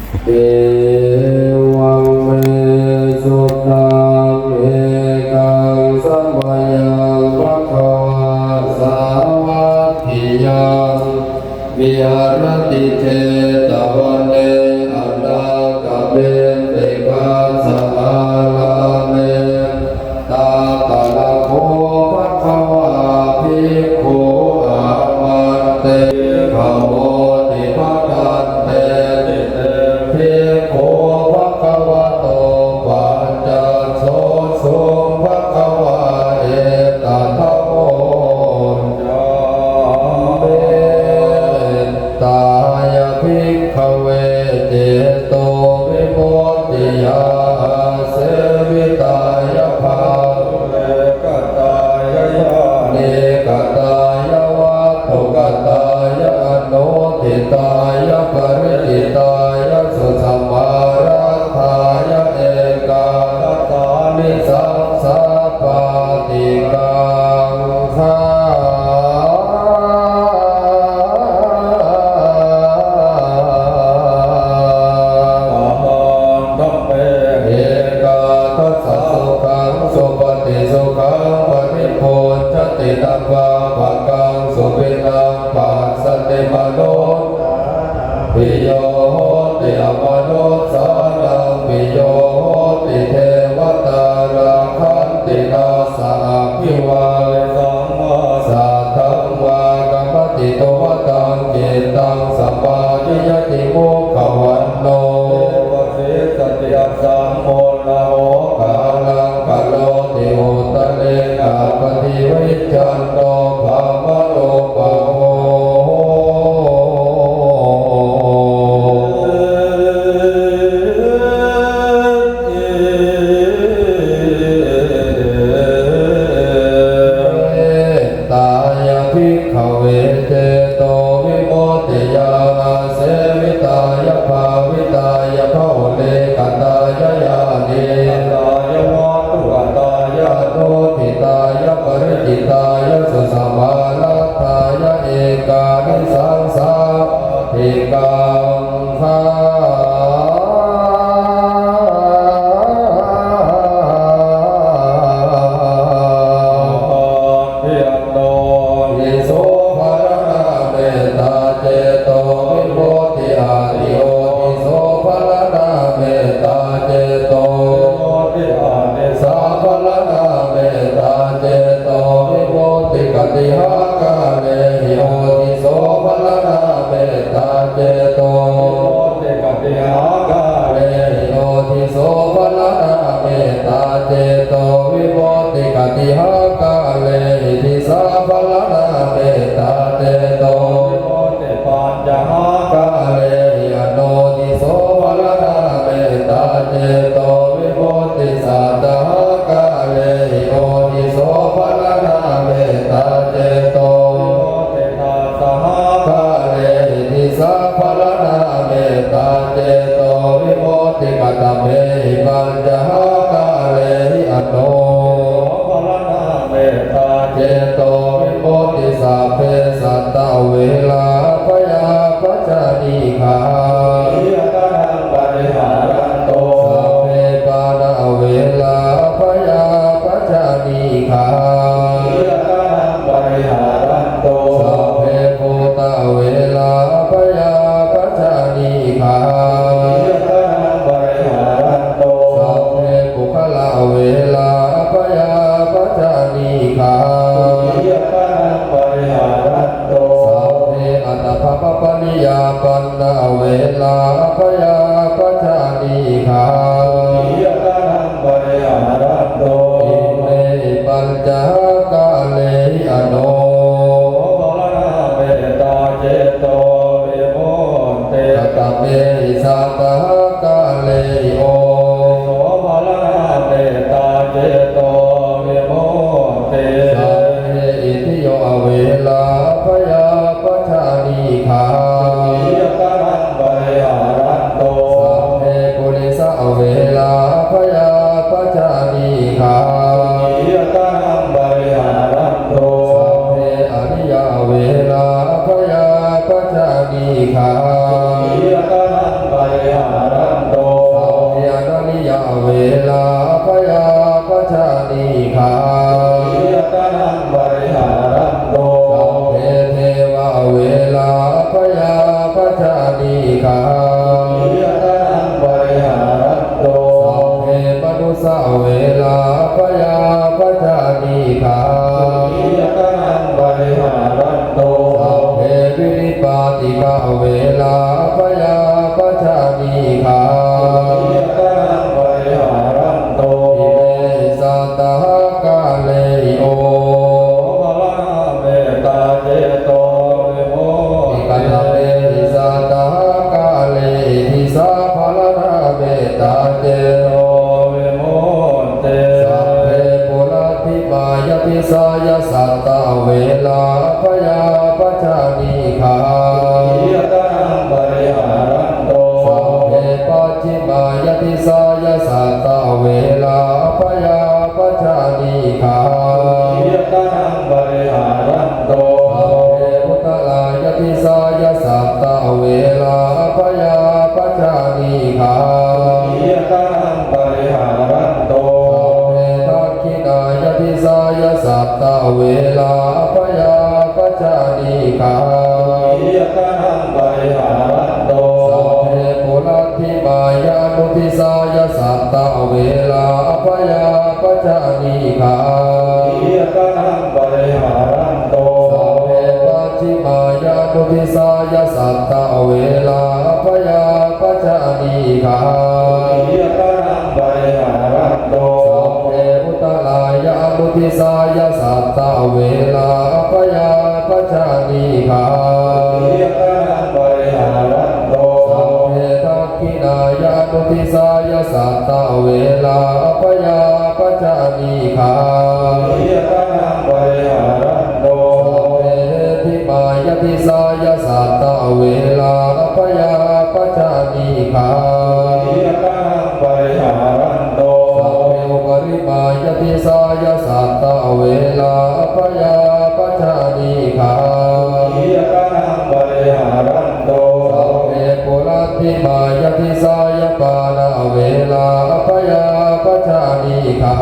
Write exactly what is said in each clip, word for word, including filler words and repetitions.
Evaṃ me sutaṃ. Ekaṃ samayaṃ bhagavā sāvatthiyaṃ viharati jetavane anāthapiṇḍikassa ārāme. Tatra kho bhagavā bhikkhū āmantesi bhikkhavoti. Bhadanteti te bhikkhū bhagavato paccassosuṃ. Bhagavā etadavoca. Mettāya bhikkhave cetovimuttiyā āsevitāya bhāvekatāya yānīkatāya vatthukatāya anuṭṭhitāya paritthitāya susamāraddhāya ekadatthānisaṃsā pāṭikaṅkhā. Ekadatha sukhaṃ supati, sukhaṃ paṭibujjhati, na pāpakaṃ supinaṃ passati, manussānaṃ piyo hoti, amanussānaṃ piyo hoti, devatā rakkhanti, nāssa aggi vā visaṃ vā satthaṃ vā kamati, tuvaṭaṃ cittaṃ samādhiyati, mukhavaṇṇo vippasīdati, asammūḷho kālaṃ karoti, uttariṃ appaṭivijjhanto brahmalokūpago hoti. Mettāya bhikkhave cetovimuttiyā āsevitāya bhāvitāya bahulīkatāya yānīkatāya vatthukatāya anuṭṭhitāya paritthitāya susamāraddhāya ekānisaṃsā pāṭikaṅkhā. Ādiyanto hi so pharaṇā mettā cetovimutti, ādiyoti so pharaṇā mettā cetovimutti, ādisā pharaṇā mettā cetovimutti, katihākārehi hoti so pharaṇā mettā cetovimutti, katihākārehi hoti so pharaṇā mettā cetovimutti, katihākārehi disā pharaṇā mettā cetovimutti, pañcahākārehi anodiso pharaṇā mettā cetovimutti, sattahākārehi hoti so pharaṇā mettā cetovimutti, dasahākārehi disā pharaṇā mettā cetovimutti, katamehi pañcahākārehi ano pharaṇā mettā cetovimutti, sabbe sattā averā abyāpajjhā anīghā sukhī attānaṃ pariharantu, sabbe pāṇā averā abyāpajjhā anīghā sukhī attānaṃ pariharantu, sabbe bhūtā averā abyāpajjhā anīghā sukhī attānaṃ pariharantu, sabbe puggalā averā abyāpajjhā anīghā sukhī attānaṃ pariharantu, sabbe attappamāṇiyā pannā averā abyāpajjhā anīghā sukhī attānaṃ pariharantu. Imehi pañcahākārehi ano pharaṇā mettā cetovimutti, katamehi sattahākārehi hoti so pharaṇā mettā cetovimutti, sabbe itthiyo averā abyāpajjhā anīghā sukhī attānaṃ pariharantu, sabbe purisā averā abyāpajjhā anīghā sukhī attānaṃ pariharantu, sabbe ariyā averā abyāpajjhā anīghā sukhī attānaṃ pariharantu, Sukhī attānaṃ pariharantu. Imehi sattahākārehi ophalaṇamettācetovimutti. Kaṭṭhamehi sattahākārehi disāphalaṇamettācetovimutti. Sabbe puratthimāya disāya sattā averā abyāpajjhā anīghā sukhī attānaṃ pariharantu. Sabbe pacchimāya disāya sattā averā abyāpajjhā anīghā sukhī attānaṃ pariharantu. Sabbe uttarāya disāya sattā averā abyāpajjhā anīghā sukhī attānaṃ pariharantu. Sabbe dakkhiṇāya disāya sattā averā abyāpajjhā anīghā sukhī attānaṃ pariharantu. Sabbe puratthimāya anudisāya sattā averā abyāpajjhā anīghā sukhī attānaṃ pariharantu. Sabbe pacchimāya anudisāya sattā averā abyāpajjhā anīghā sukhī attānaṃ pariharantu. Sabbe uttarāya anudisāya sattā averā abyāpajjhā anīghā sukhī attānaṃ pariharantu. Sabbe dakkhiṇāya anudisāya sattā averā abyāpajjhā anīghā sukhī attānaṃ pariharantu. Sabbe heṭṭhimāya disāya sattā averā abyāpajjhā anīghā sukhī attānaṃ pariharantu. Sabbe uparimāya disāya sattā averā abyāpajjhā anīghā sukhī attānaṃ pariharantu. Sabbe puratthimāya disāya pāṇā averā abyāpajjhā anīghā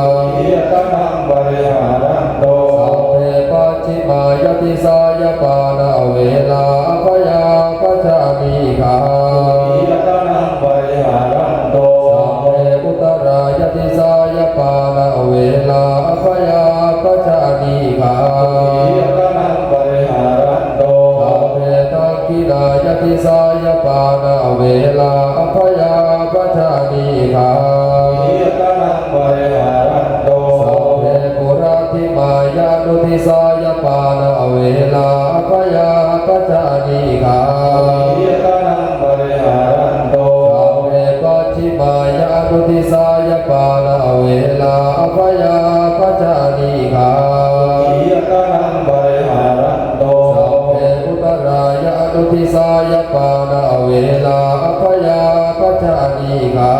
sukhī attānaṃ pariharantu. Sabbe pacchimāya disāya pāṇā averā abyāpajjhā anīghā sukhī attānaṃ pariharantu. Sabbe uttarāya disāya pāṇā averā abyāpajjhā anīghā sukhī attānaṃ pariharantu. Sabbe dakkhiṇāya disāya pāṇā averā abyāpajjhā anīghā sukhī attānaṃ pariharantu. Sabbe puratthimāya anudisāya pāṇā averā abyāpajjhā anīghā sukhī attānaṃ pariharantu. Sabbe pacchimāya anudisāya pāṇā averā abyāpajjhā anīghā sukhī attānaṃ pariharantu. Sabbe uttarāya anudisāya pāṇā averā abyāpajjhā anīghā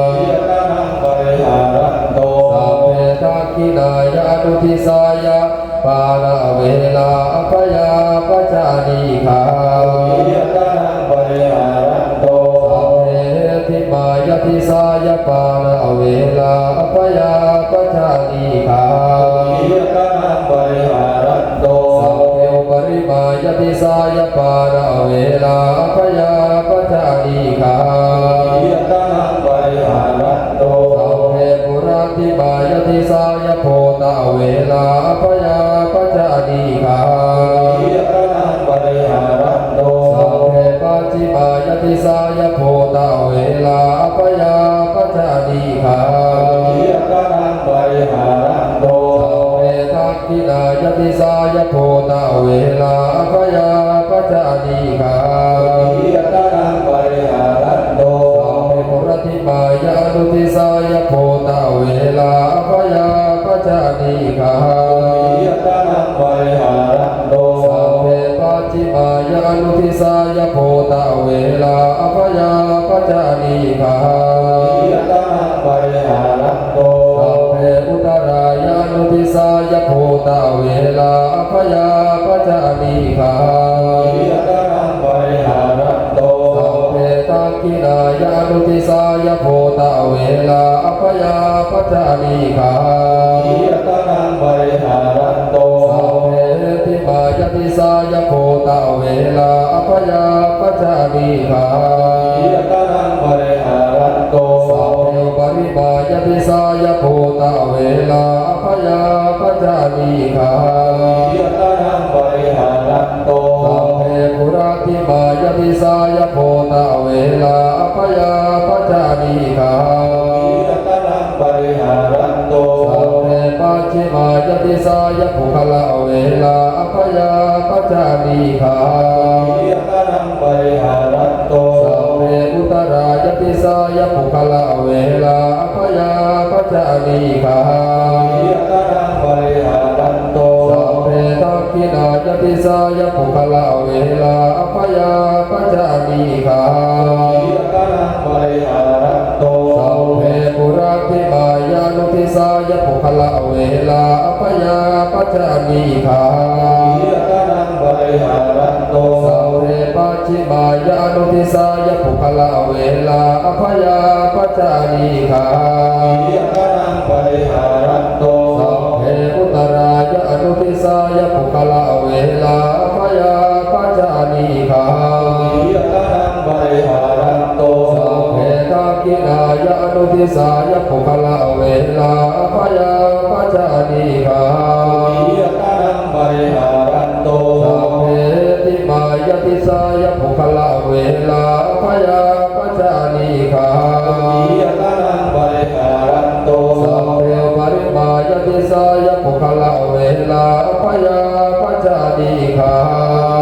sukhī attānaṃ pariharantu. Sabbe dakkhiṇāya anudisāya pāṇā averā abyāpajjhā anīghā sukhī attānaṃ pariharantu. Sabbe heṭṭhimāya disāya pāṇā averā abyāpajjhā anīghā sukhī attānaṃ pariharantu. Sabbe uparimāya disāya pāṇā averā abyāpajjhā anīghā sukhī attānaṃ pariharantu. Sabbe puratthimāya disāya bhūtā averā abyāpajjhā anīghā sukhī attānaṃ pariharantu. Sabbe pacchimāya disāya bhūtā averā abyāpajjhā anīghā sukhī attānaṃ pariharantu. Sabbe dakkhiṇāya disāya bhūtā averā abyāpajjhā anīghā sukhī attānaṃ pariharantu. Sabbe puratthimāya anudisāya bhūtā averā abyāpajjhā anīghā sukhī attānaṃ pariharantu. Sabbe pacchimāya anudisāya bhūtā averā abyāpajjhā anīghā sukhī attānaṃ pariharantu. Sabbe uttarāya anudisāya bhūtā averā abyāpajjhā anīghā sukhī attānaṃ pariharantu. Sabbe dakkhiṇāya anudisāya bhūtā averā abyāpajjhā anīghā sukhī attānaṃ pariharantu. Sabbe heṭṭhimāya disāya bhūtā averā abyāpajjhā anīghā sukhī attānaṃ pariharantu. Sabbe uparimāya disāya bhūtā averā abyāpajjhā anīghā sukhī attānaṃ pariharantu. Sabbe puratthimāya disāya bhūtā averā abyāpajjhā anīghā sukhī attānaṃ pariharantu. Sabbe pacchimāya disāya puggalā averā abyāpajjhā anīghā sukhī attānaṃ pariharantu. Sabbe uttarāya disāya puggalā averā abyāpajjhā anīghā sukhī attānaṃ pariharantu. Sabbe dakkhiṇāya disāya puggalā averā abyāpajjhā anīghā sukhī attānaṃ pariharantu. Sabbe puratthimāya anudisāya puggalā averā abyāpajjhā anīghā sukhī attānaṃ pariharantu. Sabbe pacchimāya anudisāya puggalā averā abyāpajjhā anīghā sukhī attānaṃ pariharantu. Sabbe uttarāya anudisāya puggalā averā abyāpajjhā anīghā sukhī attānaṃ pariharantu. Sabbe dakkhiṇāya anudisāya puggalā averā abyāpajjhā anīghā sukhī attānaṃ pariharantu. Sabbe heṭṭhimāya disāya puggalā averā abyāpajjhā anīghā sukhī attānaṃ pariharantu. Sabbe uparimāya disāya puggalā averā abyāpajjhā anīghā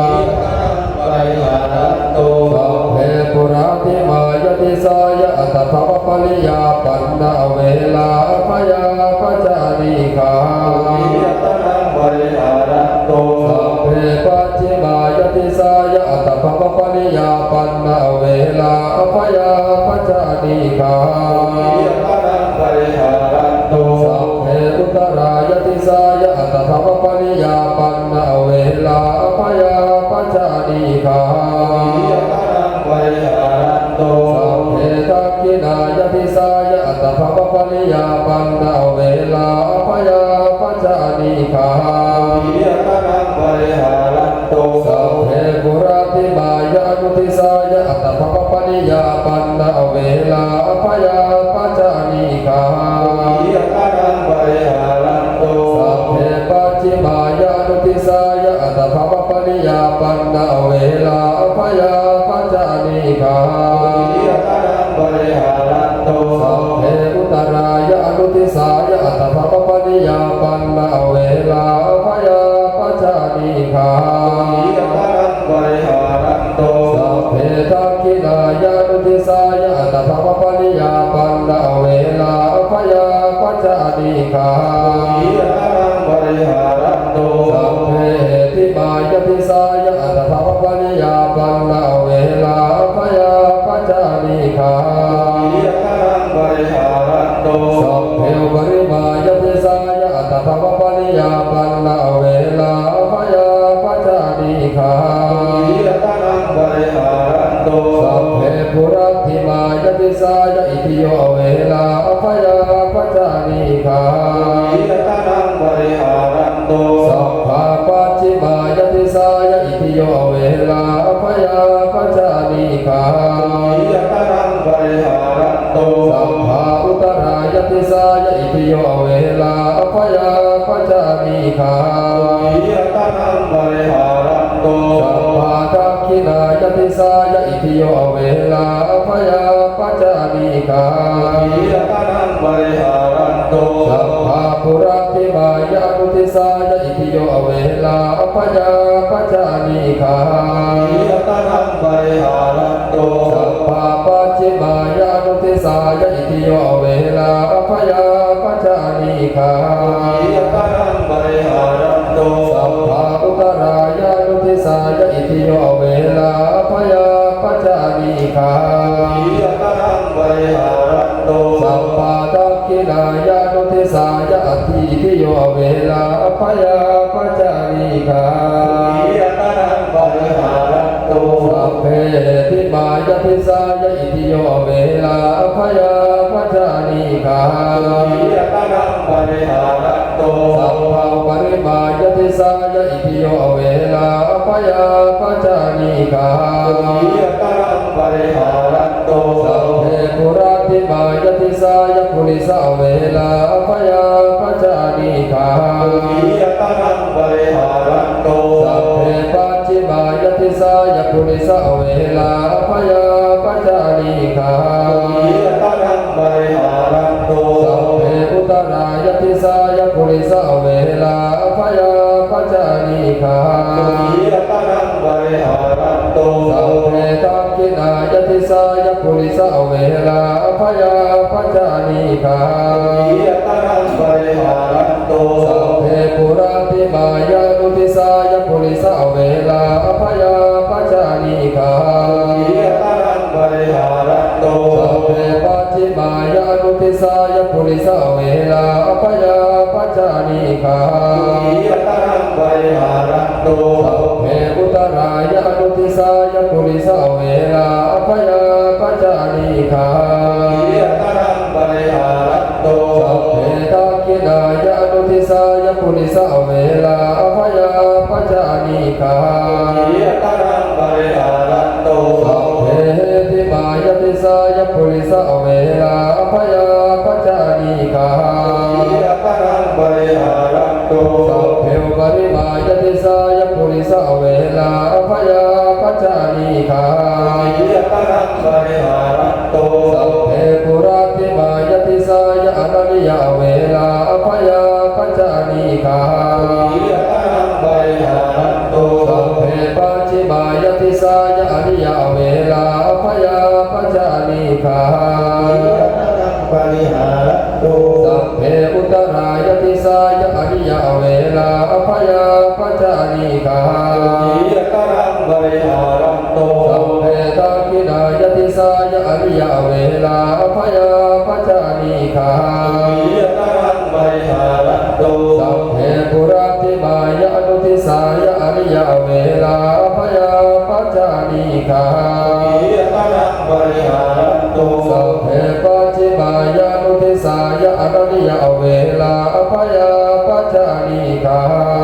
sukhī attānaṃ pariharantu. Sabbe puratthimāya disāya attabhāvapariyāpannā averā abyāpajjhā anīghā sukhī attānaṃ pariharantu. Sabbe pacchimāya disāya attabhāvapariyāpannā averā abyāpajjhā anīghā sukhī attānaṃ pariharantu. Sabbe uttarāya disāya attabhāvapariyāpannā averā abyāpajjhā anīghā sukhī attānaṃ pariharantu. Sabbe dakkhiṇāya disāya attabhāvapariyāpannā averā abyāpajjhā anīghā sukhī attānaṃ pariharantu. Sabbe puratthimāya anudisāya attabhāvapariyāpannā averā abyāpajjhā anīghā sukhī attānaṃ pariharantu. Sabbe pacchimāya anudisāya attabhāvapariyāpannā averā abyāpajjhā anīghā sukhī attānaṃ pariharantu. Sabbe uttarāya anudisāya attabhāvapariyāpannā averā abyāpajjhā anīghā sukhī attānaṃ pariharantu. Sabbe dakkhiṇāya anudisāya attabhāvapariyāpannā averā abyāpajjhā anīghā sukhī attānaṃ pariharantu. Sabbe heṭṭhimāya disāya attabhāvapariyāpannā averā abyāpajjhā anīghā sukhī attānaṃ pariharantu. Sabbe uparimāya disāya attabhāvapariyāpannā averā abyāpajjhā anīghā sukhī attānaṃ pariharantu. Sabbe puratthimāya disāya itthiyo averā abyāpajjhā anīghā sukhī attānaṃ pariharantu. Sabbā pacchimāya disāya itthiyo averā abyāpajjhā anīghā sukhī attānaṃ pariharantu. Sabbā uttarāya disāya itthiyo averā abyāpajjhā anīghā sukhī attānaṃ pariharantu. Sabbā dakkhiṇāya disāya itthiyo averā abyāpajjhā anīghā sukhī attānaṃ pariharantu. Sabbā puratthimāya anudisāya itthiyo averā abyāpajjhā anīghā sukhī attānaṃ pariharantu. Sabbā pacchimāya anudisāya itthiyo averā abyāpajjhā anīghā sukhī attānaṃ pariharantu. Sabbā uttarāya anudisāya itthiyo averā abyāpajjhā anīghā sukhī attānaṃ pariharantu. Sabbā dakkhiṇāya anudisāya itthiyo averā abyāpajjhā anīghā sukhī attānaṃ pariharantu. Sabbe heṭṭhimāya disāya itthiyo averā abyāpajjhā anīghā sukhī attānaṃ pariharantu. Sabbā uparimāya disāya itthiyo averā abyāpajjhā anīghā sukhī attānaṃ pariharantu. Sabbe puratthimāya disāya purisa averā abyāpajjhā anīghā sukhī attānaṃ pariharantu. Sabbe pacchimāya disāya purisa averā abyāpajjhā anīghā sukhī attānaṃ pariharantu. Sabbe uttarāya disāya purisa averā abyāpajjhā anīghā sukhī attānaṃ pariharantu. Sabbe dakkhiṇāya disāya purisa averā abyāpajjhā anīghā sukhī attānaṃ pariharantu. Sabbe puratthimāya anudisāya purisa averā abyāpajjhā anīghā sukhī attānaṃ pariharantu. Sabbe pacchimāya anudisāya purisa averā abyāpajjhā anīghā sukhī attānaṃ pariharantu. Sabbe uttarāya anudisāya purisa averā abyāpajjhā anīghā sukhī attānaṃ pariharantu. Sabbe dakkhiṇāya anudisāya purisa averā abyāpajjhā anīghā sukhī attānaṃ pariharantu. Sabbe heṭṭhimāya disāya purisa averā abyāpajjhā anīghā sukhī attānaṃ pariharantu. Sabbe uparimāya disāya purisa averā abyāpajjhā anīghā sukhī attānaṃ pariharantu. Sabbe puratthimāya disāya anariya averā abyāpajjhā anīghā sukhī attānaṃ pariharantu. Sabbe pacchimāya disāya ariya averā abyāpajjhā anīghā sukhī attānaṃ pariharantu. Sabbe uttarāya disāya ariya averā abyāpajjhā anīghā sukhī attānaṃ pariharantu. Sabbe dakkhiṇāya disāya ariya averā abyāpajjhā anīghā sukhī attānaṃ pariharantu. Sabbe puratthimāya anudisāya ariya averā abyāpajjhā anīghā sukhī attānaṃ pariharantu. Sabbe pacchimāya anudisāya anariya averā abyāpajjhā anīghā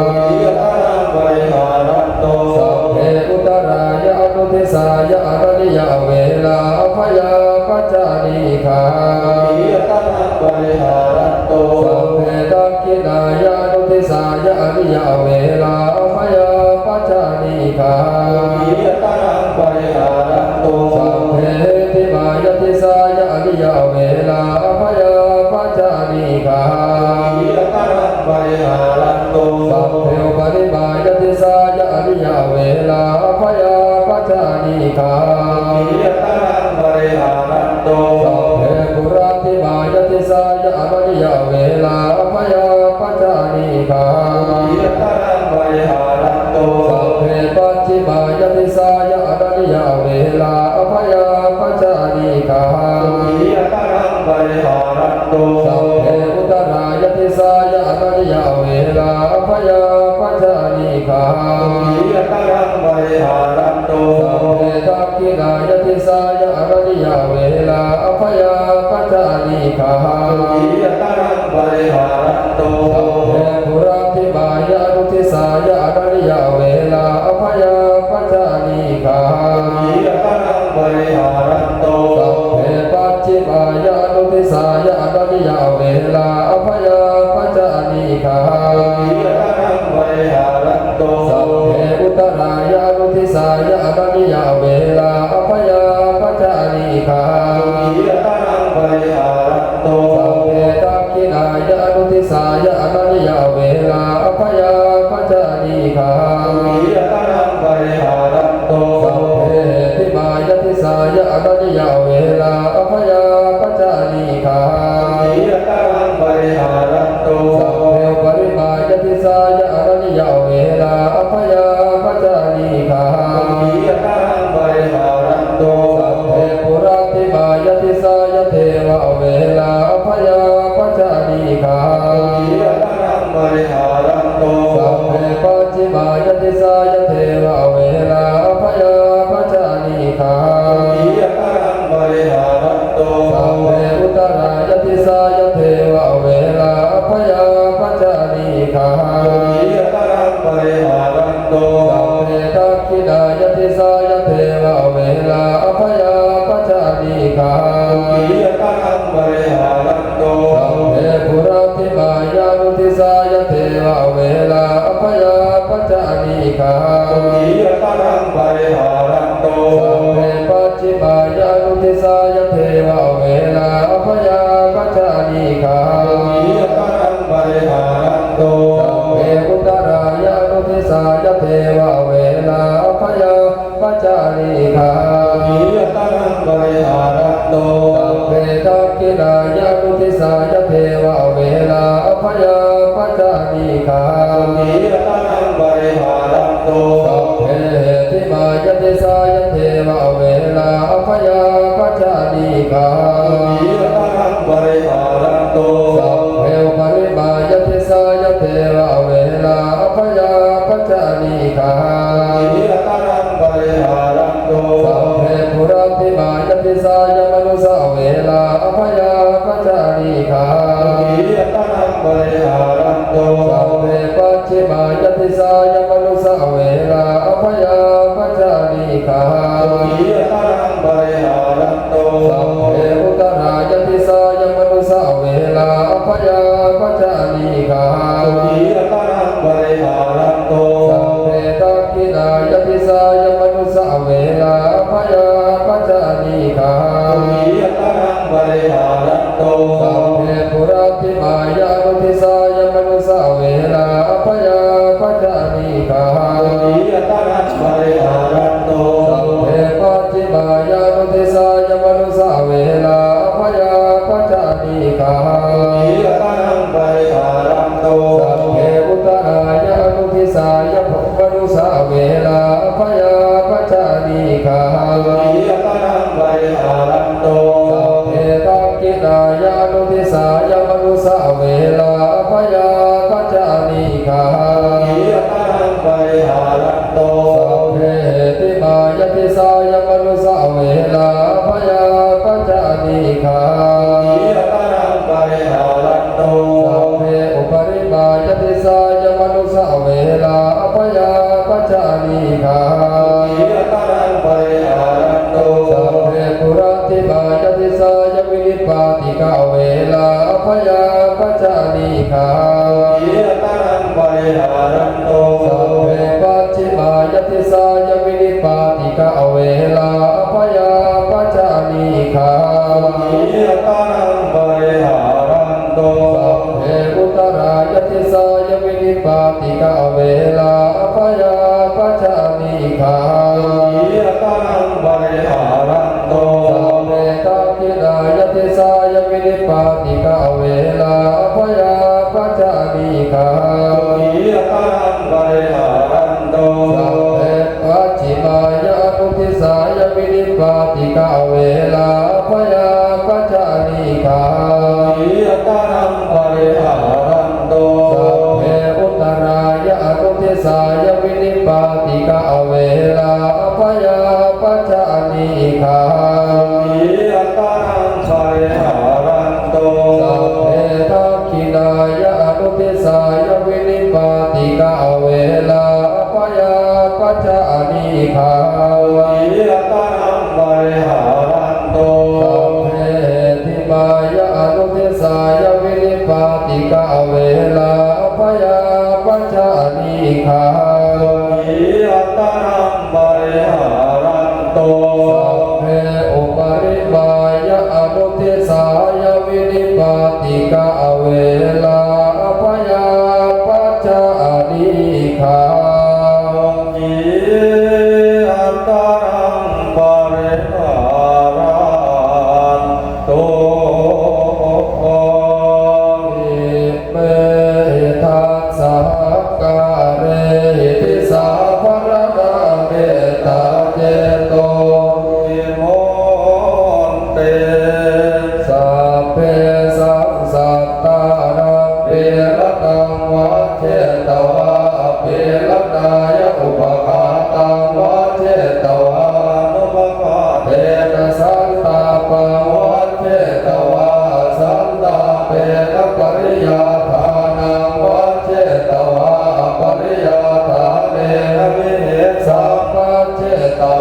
sukhī attānaṃ pariharantu. Sabbe uttarāya anudisāya anariya averā abyāpajjhā anīghā sukhī attānaṃ pariharantu. Sabbe dakkhiṇāya anudisāya ariya averā abyāpajjhā anīghā sukhī attānaṃ pariharantu. Sabbe heṭṭhimāya disāya ariya averā abyāpajjhā anīghā sukhī attānaṃ pariharantu. Sabbe uparimāya disāya ariya averā abyāpajjhā anīghā sukhī attānaṃ pariharantu. Sabbe puratthimāya disāya anariya averā abyāpajjhā anīghā sukhī attānaṃ pariharantu. Sabbe pacchimāya disāya anariya averā abyāpajjhā anīghā sukhī attānaṃ pariharantu. Sabbe uttarāya disāya anariya averā abyāpajjhā anīghā sukhī attānaṃ pariharantu. Sabbe dakkhiṇāya disāya anariya averā abyāpajjhā anīghā sukhī attānaṃ pariharantu. Sabbe puratthimāya anudisāya anariya averā abyāpajjhā anīghā sukhī attānaṃ pariharantu. Sabbe pacchimāya anudisāya anariya averā abyāpajjhā anīghā sukhī attānaṃ pariharantu. Sabbe uttarāya anudisāya anariya averā abyāpajjhā anīghā sukhī attānaṃ pariharantu. Sabbe dakkhiṇāya anudisāya anariya averā abyāpajjhā anīghā sukhī attānaṃ pariharantu. Sabbe heṭṭhimāya disāya anariya averā abyāpajjhā anīghā sukhī attānaṃ pariharantu. Sabbe uparimāya disāya anariya averā abyāpajjhā anīghā sukhī attānaṃ pariharantu. Sabbe puratthimāya disāya devā averā abyāpajjhā anīghā sukhī attānaṃ pariharantu. Sabbe pacchimāya disāya devā averā abyāpajjhā anīghā sukhī attānaṃ pariharantu. Sabbe uttarāya disāya devā averā abyāpajjhā anīghā sukhī attānaṃ pariharantu. Sabbe dakkhiṇāya disāya devā averā abyāpajjhā anīghā sukhī attānaṃ pariharantu. Sabbe puratthimāya anudisāya devā averā abyāpajjhā anīghā sukhī attānaṃ pariharantu. Sabbe pacchimāya anudisāya Sabbe dakkhiṇāya anudisāya devā averā abyāpajjhā anīghā sukhī attānaṃ pariharantu. Sabbe heṭṭhimāya disāya devā averā abyāpajjhā anīghā sukhī attānaṃ pariharantu. Sabbe uparimāya disāya devā averā abyāpajjhā anīghā sukhī attānaṃ pariharantu. Sabbe puratthimāya disāya manussā averā abyāpajjhā anīghā sukhī attānaṃ pariharantu. Sabbe pacchimāya disāya manussā averā abyāpajjhā anīghā sukhī attānaṃ pariharantu. Sabbe uttarāya disāya manussā averā abyāpajjhā anīghā sukhī attānaṃ pariharantu. Sabbe dakkhiṇāya disāya manussā averā abyāpajjhā anīghā sukhī attānaṃ pariharantu. Sabbe puratthimāya anudisāya manussā averā abyāpajjhā anīghā sukhī attānaṃ pariharantu. Sabbe pacchimāya anudisāya manussā averā abyāpajjhā anīghā sukhī attānaṃ pariharantu. Sabbe uttarāya anudisāya manussā averā abyāpajjhā anīghā sukhī attānaṃ pariharantu. Sabbe dakkhiṇāya anudisāya manussā averā abyāpajjhā anīghā sukhī attānaṃ pariharantu. Sabbe heṭṭhimāya disāya manussā averā abyāpajjhā anīghā sukhī attānaṃ pariharantu. Sabbe uparimāya disāya manussā averā abyāpajjhā anīghā sukhī attānaṃ pariharantu. Sabbe puratthimāya disāya vinipātikā averā abyāpajjhā anīghā sukhī attānaṃ pariharantu. Sabbe pacchimāya disāya vinipātikā averā abyāpajjhā anīghā sukhī attānaṃ pariharantu. Sabbe uttarāya disāya vinipātikā averā abyāpajjhā anīghā sukhī attānaṃ pariharantu. Sabbe dakkhiṇāya disāya vinipātikā averā abyāpajjhā anīghā sukhī attānaṃ pariharantu. Sabbe pacchimāya anudisāya vinipātikā averā abyāpajjhā anīghā sukhī attānaṃ pariharantu. Sabbe uttarāya anudisāya vinipātikā averā abyāpajjhā anīghā sukhī attānaṃ pariharantu. Sabbe dakkhiṇāya anudisāya vinipātikā averā abyāpajjhā anīghā sukhī attānaṃ pariharantu. Sabbe heṭṭhimāya anudisāya vinipātikā averā abyāpajjhā anīghā sukhī attānaṃ pariharantu. Sabbe uparimāya anudisāya vinipātikā averā abyāpajjhā anīghā sukhī attānaṃ pariharantu. Imehi dasaākārehi disāpharaṇā mettājetovimutti. Sabbesaṃ sattānaṃ pīḷanaṃ vajjetvā apīḷanāya upaghātaṃ vajjetvā anupaghātena santāpaṃ vajjetvā santāpena pariyādānaṃ vajjetvā apariyādānena vihesaṃ vajjetvā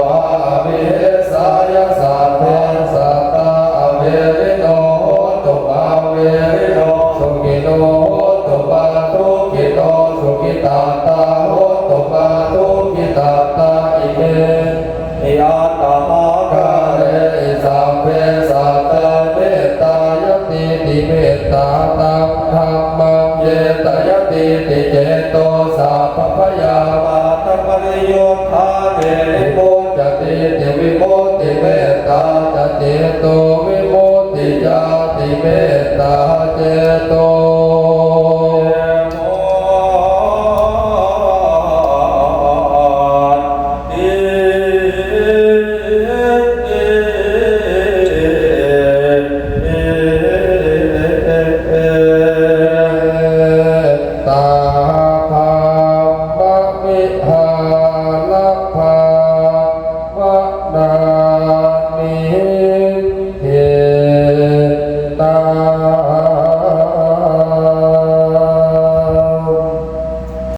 avihesāya sabbe sattā averino hontu mā verino sukhino hontu mā dukkhino sukhitattā hontu mā dukkhitattā. Ime hi aṭṭhahākārehi sabbe satte mettāyatīti mettātaṃ dhammaṃ cetayatīti ceto sabbabhayā vata pariyuṭṭhāne vimuccatīti vimutti mettātaṃ tā ca ceto vimutti jāti, mettā ceto